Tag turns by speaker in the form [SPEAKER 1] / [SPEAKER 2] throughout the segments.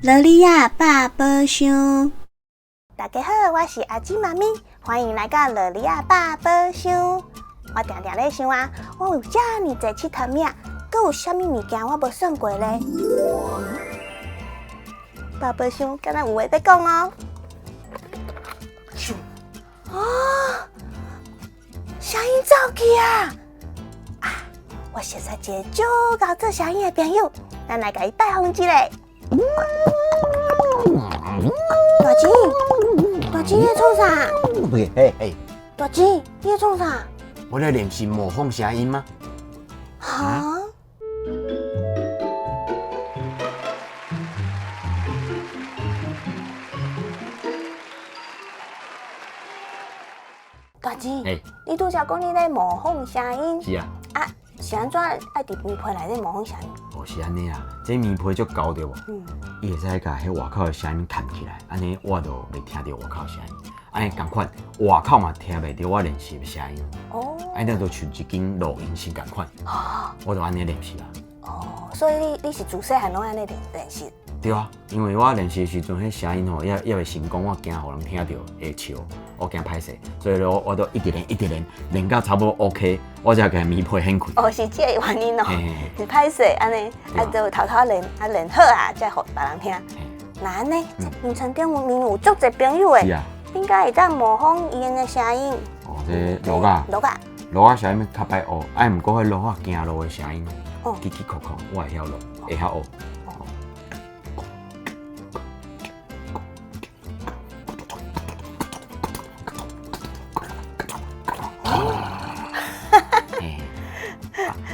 [SPEAKER 1] 萝莉亚百宝箱。大家好，我是阿姊妈咪，欢迎来到萝莉亚百宝箱。我定定咧想啊，我有遮尔济佚佗物仔，阁有啥物物件我无算过咧？百宝箱敢若有话欲讲哦。哦，声音走去啊！啊，我熟似一个足𠢕做声音的朋友，咱来共伊拜访一下。大姊，大姊，你咧创啥？
[SPEAKER 2] 喂，嘿嘿。
[SPEAKER 1] 大姊，你咧创啥？
[SPEAKER 2] 我咧练习模仿声音吗？
[SPEAKER 1] 哈？大姊，你拄才讲你咧模仿声音。
[SPEAKER 2] 是啊。
[SPEAKER 1] 啊，是按怎爱伫棉被内底模仿声音？
[SPEAKER 2] 哦，是按呢啊，这棉被足厚对无？嗯。伊会使共彼外口的声音盖起来，按呢我就袂听著外口声音。按呢仝款，外口嘛听袂著我练习的声音。哦。按呢就像一间录音室仝款。哦。我就按呢练习啊。
[SPEAKER 1] 哦，所以你是自细汉拢按呢练习？
[SPEAKER 2] 对啊，因为我练习的时阵，彼声音吼，犹未成功，我惊予人听著会笑，我惊歹势，所以我都一直练，一直练，练到差不多 OK，我才共棉被掀开。
[SPEAKER 1] 哦，是这个原因哦，是歹势按呢，啊，就偷偷练，啊练好啊，才予别人听。那按呢，眠床顶面有足济朋友的，应该会当模仿𪜶的声音。
[SPEAKER 2] 哦，这骡仔，
[SPEAKER 1] 骡仔，
[SPEAKER 2] 骡仔声音较歹学，啊，毋过彼骡仔行路的声音，叽叽叩叩，我会晓录，会晓学。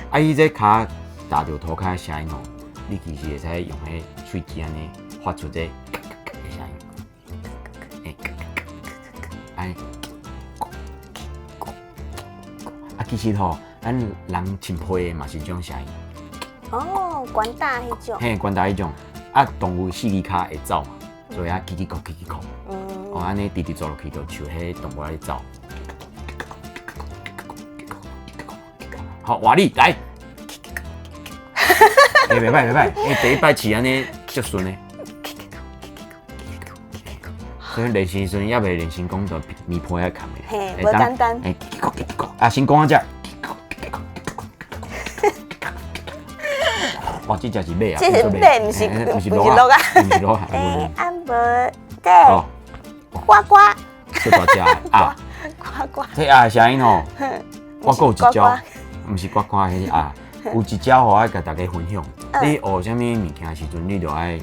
[SPEAKER 2] 啊！伊这跤踏著涂跤的声音吼，你其实会使用彼喙齿按呢发出这咔咔咔的声音，欸，按呢，啊，其实吼，咱人穿皮的嘛是这种声音。
[SPEAKER 1] 哦，悬担彼种。
[SPEAKER 2] 嘿，悬担彼种，啊，动物四只跤会走嘛，所以啊，叽叽叩叽叽叩。哦，按呢直直走落去，就像彼动物咧走。好，换你来。欸，袂歹袂歹，欸，第一摆试按呢足顺的。所以练习时阵犹未练成功，就棉被遐盖的。
[SPEAKER 1] 嘿，无简单。
[SPEAKER 2] 欸，啊，先讲啊这。哇，这只是马啊！
[SPEAKER 1] 这是马，毋是
[SPEAKER 2] 毋是骡啊，毋是骡啊。
[SPEAKER 1] 欸，啊无这呱呱。
[SPEAKER 2] 这大只的鸭。
[SPEAKER 1] 呱呱。
[SPEAKER 2] 这鸭的声音吼，我阁有一招，毋是呱呱，彼是鸭。有一招吼，爱共大家分享。你学啥物物件的时阵，你就爱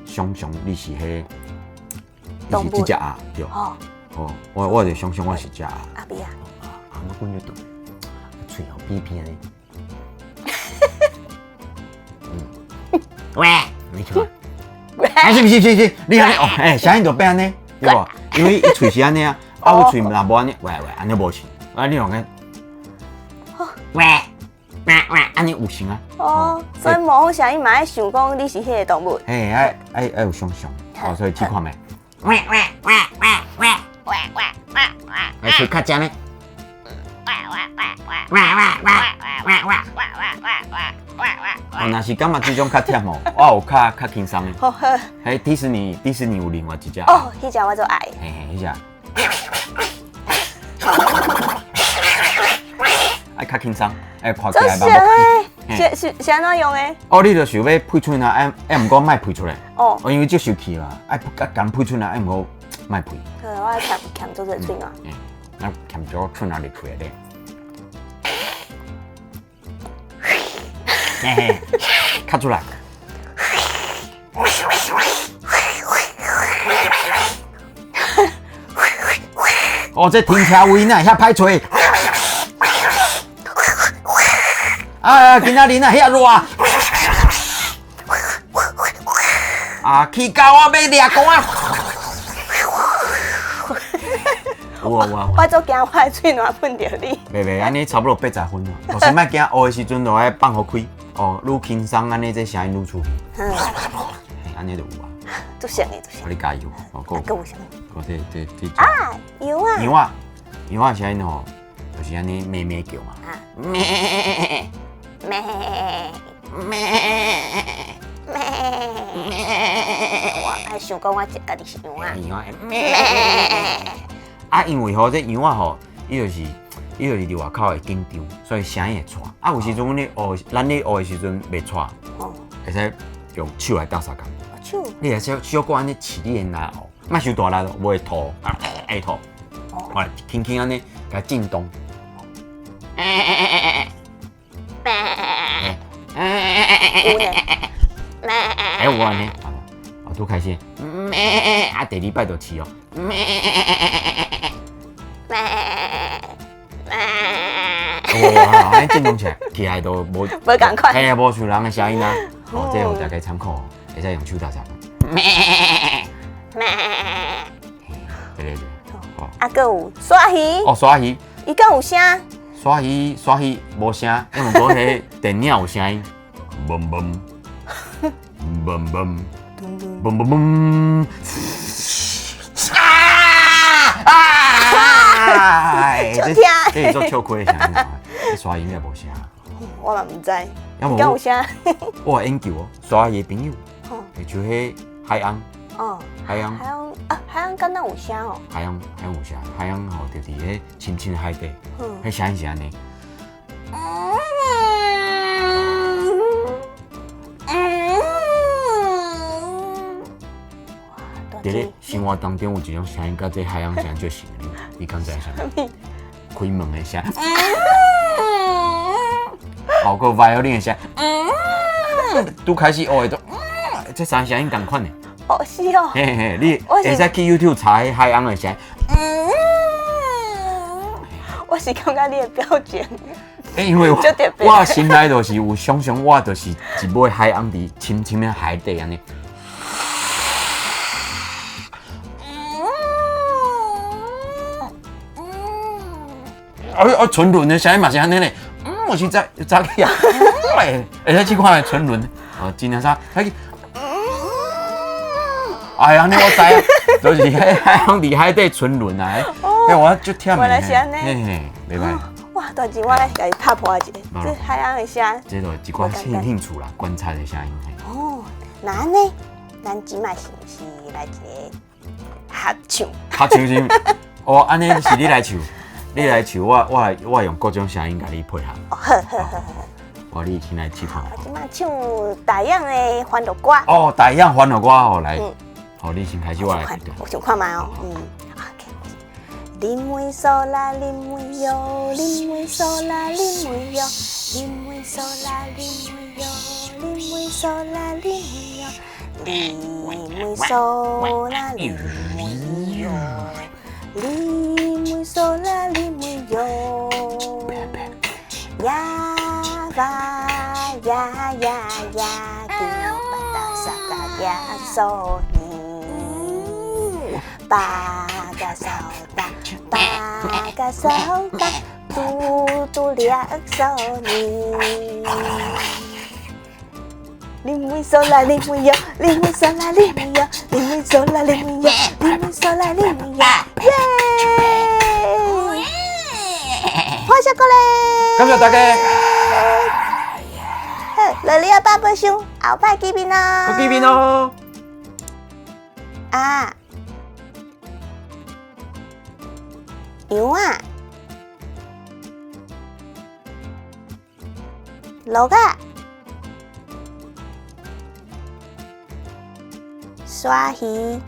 [SPEAKER 2] 想象你是彼，你是这只鸭，对。哦。我就想象我是只鸭。
[SPEAKER 1] 阿比啊。
[SPEAKER 2] 啊，我滚就动，喙吼扁扁的。嗯。喂，你看。啊，是毋是是是，你按呢哦，欸，声音就变按呢，对无？因为伊喙是按呢啊，啊，我喙若无按呢，喂喂，按呢无像。啊，你用个。喂。喂喂，按呢有像啊。
[SPEAKER 1] 哦，所以模仿声音嘛爱想讲你是彼个动物。
[SPEAKER 2] 嘿，爱爱爱有想象，哦，所以试看觅。喂喂喂喂喂喂喂喂喂。来喙较尖的。喂喂喂喂喂喂喂喂喂喂喂喂喂。哦，若是感觉这种较忝哦，我有较较轻松的。
[SPEAKER 1] 好好。
[SPEAKER 2] 彼迪士尼，迪士尼有另外一只。
[SPEAKER 1] 哦，彼只我足爱。
[SPEAKER 2] 嘿嘿，彼只。爱较轻松，爱看起来
[SPEAKER 1] 嘛。是是是按怎用的？
[SPEAKER 2] 哦，你就想欲喷出来，爱爱毋过莫喷出来。哦。因为足生气嘛，爱共共喷出来，爱毋过莫喷。
[SPEAKER 1] 好，我爱欠欠做这喙瀾。
[SPEAKER 2] 嗯，咱欠做喙瀾入喙内底。嘿嘿，咳出来。哦，这停车位哪会遐歹揣？啊，今仔日哪遐热啊！啊，起狗啊，欲掠公啊！有啊有啊！
[SPEAKER 1] 我足惊我的喙瀾喷著你。
[SPEAKER 2] 袂袂，按呢差不多80分啊。就是莫惊，学的时阵就爱放予开，哦，愈轻松，按呢这声音愈出去。嗯。按呢就有啊。
[SPEAKER 1] 足省的，足省。
[SPEAKER 2] 你加油，哦，阁
[SPEAKER 1] 阁有啥物？
[SPEAKER 2] 阁这这这。
[SPEAKER 1] 啊，羊仔。
[SPEAKER 2] 羊仔，羊仔声音吼，就是按呢咩咩叫嘛。咩。
[SPEAKER 1] 咩
[SPEAKER 2] 咩
[SPEAKER 1] 咩，我愛想講我家己是羊仔。
[SPEAKER 2] 羊仔咩？啊，因為吼這羊仔吼，伊就是佇外口會緊張，所以聲音會掣。啊，有時陣阮咧學，咱咧學的時陣袂掣，會使用手來鬥相共。
[SPEAKER 1] 手。
[SPEAKER 2] 你會使小可按呢試你的嚨喉，莫傷大力，無會吐，會吐。我來輕輕按呢，共震動。
[SPEAKER 1] 有呢。
[SPEAKER 2] 欸，有按呢，啊，拄開始，咩啊，第二擺就試哦。咩。哇，按呢震動起來，起來都無
[SPEAKER 1] 無仝款。
[SPEAKER 2] 嘿，無像人的聲音啊。哦，這予大家參考，會使用手鬥相共。咩。
[SPEAKER 1] 咩。
[SPEAKER 2] 對對對。
[SPEAKER 1] 啊，閣有鯊魚。
[SPEAKER 2] 哦，鯊魚。
[SPEAKER 1] 伊敢有聲？
[SPEAKER 2] 鯊魚，鯊魚無聲，因為講彼个電影有聲音，嘣嘣，嘣嘣，嘣嘣嘣，啊啊！
[SPEAKER 1] 這
[SPEAKER 2] 這是做笑虧的聲音，這鯊魚應該無聲。
[SPEAKER 1] 我嘛毋知，敢有聲？
[SPEAKER 2] 我有研究哦，鯊魚的朋友，就彼海鰪。
[SPEAKER 1] 哦，
[SPEAKER 2] 海鰪。
[SPEAKER 1] 海鰪啊，海鰪敢若有聲哦。
[SPEAKER 2] 海鰪，海鰪有聲，海鰪吼就佇彼深深海底，彼聲音是按呢。佇咧生活當中有一種聲音，佮這海鰪聲足像，你敢知影啥物？開門的聲。哦，閣有 violin 的聲。拄開始學的都，這三聲音仝款的。
[SPEAKER 1] 哦，是哦。
[SPEAKER 2] 嘿嘿，你會使去 YouTube 查彼海鰪的聲。
[SPEAKER 1] 我是感覺你的表情。
[SPEAKER 2] 欸，因為我我心內就是有想像，我就是一尾海鰪佇深深的海底按呢。哎哎，沉淪的聲音嘛是按呢咧。我是早早起啊。會使試看覓沉淪。哦，真正啥？去。哎呀，按呢我知啊，就是彼海鰪佇海底沉淪啊！欸，我足忝的。
[SPEAKER 1] 原來是按呢。
[SPEAKER 2] 嘿嘿，袂歹。
[SPEAKER 1] 哇，大姐，我來共伊拍破一下，這海鰪的聲。
[SPEAKER 2] 這就一寡興趣啦，觀察的聲音。
[SPEAKER 1] 哦，那按呢，咱這擺是毋是來一個合唱？
[SPEAKER 2] 合唱是？哦，按呢是你來唱，你來唱，我用各種聲音共你配合。
[SPEAKER 1] 哦，好好好好。
[SPEAKER 2] 我你先來試看。
[SPEAKER 1] 我這擺唱大樣的歡樂歌。
[SPEAKER 2] 哦，大樣歡樂歌哦，來。好，你先開始，我來。
[SPEAKER 1] 我想看覓哦，嗯。啉梅蘇啦，啉梅喲，啉梅蘇啦，啉梅喲，啉梅蘇啦，啉梅喲，啉梅蘇啦，啉梅喲，啉梅蘇啦，啉梅喲，啉梅蘇啦，啉梅喲。呀哇呀呀呀，吉巴達薩嘎呀索尼，巴嘎薩達，巴嘎薩達，嘟嘟兩索尼。啉梅蘇啦，啉梅喲，啉梅蘇啦，啉梅喲，啉梅蘇啦，啉梅喲，啉梅蘇啦，啉梅喲，耶！歡迎過來，
[SPEAKER 2] 感謝大家。
[SPEAKER 1] 好，樂利亞百寶箱，後擺見面咯。
[SPEAKER 2] 見面咯。
[SPEAKER 1] 啊，羊仔，鹿仔，鯊魚。